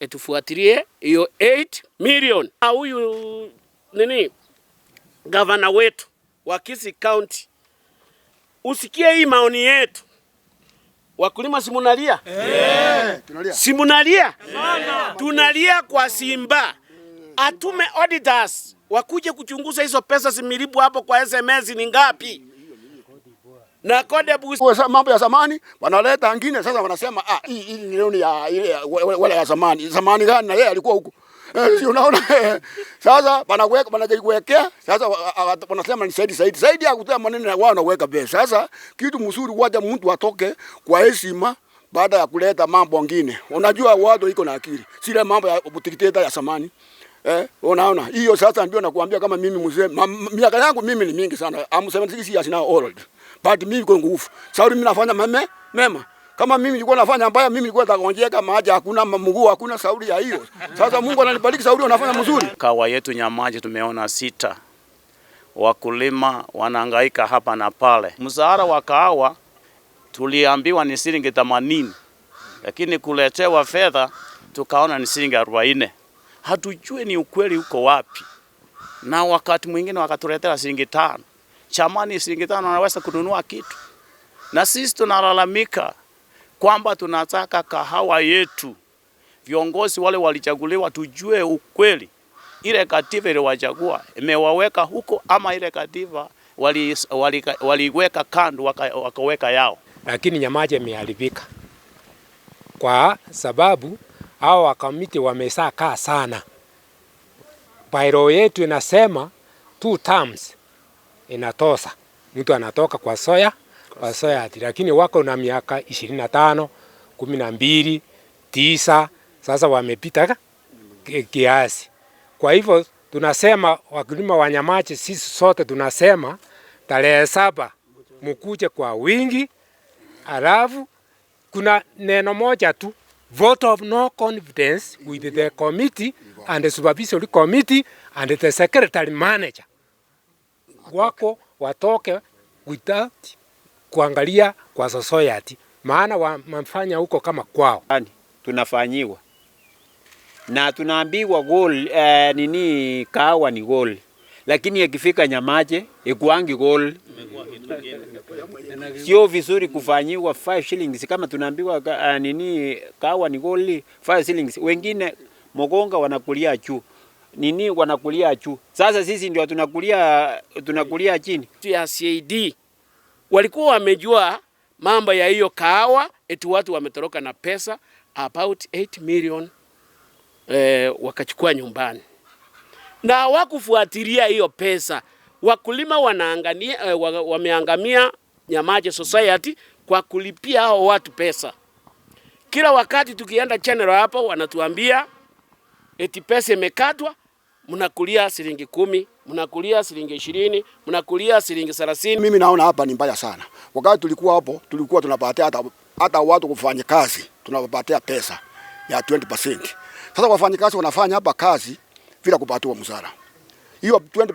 Tufuatilie hiyo 8 million. Huyu nini, gavana wetu wa Kisii County, usikie hii maoni yetu. Wakulima, si munalia? Tunalia. Si munalia? Tunalia kwa Simba. Atume auditors wakuje kuchunguza hizo pesa zimelipwa hapo kwa SMS ni ngapi? Na Cote Mambo ya zamani wanaleta ngine sasa, wanasema, "Ah, hii ni loan ya ile wale ya zamani." Zamani gani? Na yeye alikuwa huko. Si unaona? Sasa wanaweka, wanajiwekea sasa, wanasema ni zaidi zaidi zaidi ya kutoa maneno na wao wanaweka pesa. Sasa kitu mzuri, wacha mtu atoke kwa heshima baada ya kuleta mambo ngine. Unajua watu iko na akili. Sile mambo ya dikteta ya zamani. Unaona hiyo sasa ndio nakuambia kama mimi mzee, miaka yangu mimi ni mingi sana. I'm 76 years now old. But mimi kwa nguvu. Sauri mimi nafanya meme mema. Kama mimi nilikuwa nafanya mbaya, mimi nilikuwa nitagonjeka, maji hakuna, mguu hakuna, sauri ya hiyo. Sasa Mungu ananibariki, sauri unafanya mzuri. Kahawa yetu Nyamache tumeona sita, wakulima wanahangaika hapa na pale. Mshahara wa kahawa tuliambiwa ni shilingi 80, lakini kuletewa fedha tukaona ni shilingi 40. Hatujui ni ukweli uko wapi, na wakati mwingine wakatuletea shilingi 5. Chamani, shilingi 5 anaweza kununua kitu? Na sisi tunalalamika kwamba tunataka kahawa yetu, viongozi wale walichaguliwa, tujue ukweli, ile katiba iliwachagua imewaweka huko ama ile katiba waliweka wali, wali kando wakaweka yao. Lakini Nyamache imeharibika kwa sababu hao wakamiti wamesaa kaa sana. Bylaw yetu inasema two terms inatosa, mtu anatoka kwa soya ati, lakini wako na miaka 25, 12, 9, sasa wamepita kiasi. Kwa hivyo tunasema wakulima wa Nyamache, sisi sote tunasema tarehe 7 mukuje kwa wingi. Alafu kuna neno moja tu, vote of no confidence with the committee and the supervisory committee and the secretary manager wako watoke without kuangalia kwa society, maana wamefanya huko kama kwao. Tunafanyiwa na tunaambiwa gold, nini, kahawa ni gold, lakini ikifika Nyamache ikuangi gold. Sio vizuri kufanyiwa 5 shillings kama tunaambiwa nini, kahawa ni gold 5 shillings. Wengine Mogonga wanakulia juu, nini, wanakulia juu. Sasa sisi ndio tunakulia chini. Ya CAD walikuwa wamejua mambo ya hiyo kahawa, eti watu wametoroka na pesa about 8 million, wakachukua nyumbani na hawakufuatilia hiyo pesa. Wakulima wanaangamia, wameangamia Nyamache Society kwa kulipia hao watu pesa. Kila wakati tukienda general hapo wanatuambia eti pesa imekatwa, mnakulia shilingi 10, mnakulia shilingi 20, mnakulia shilingi 30. Mimi naona hapa ni mbaya sana. Wakati tulikuwa hapo, tulikuwa tunapatia hata watu kufanya kazi, tunawapatia pesa ya 20%. Sasa wafanyakazi wanafanya hapa kazi bila kupatiwa mshahara. Hiyo 20%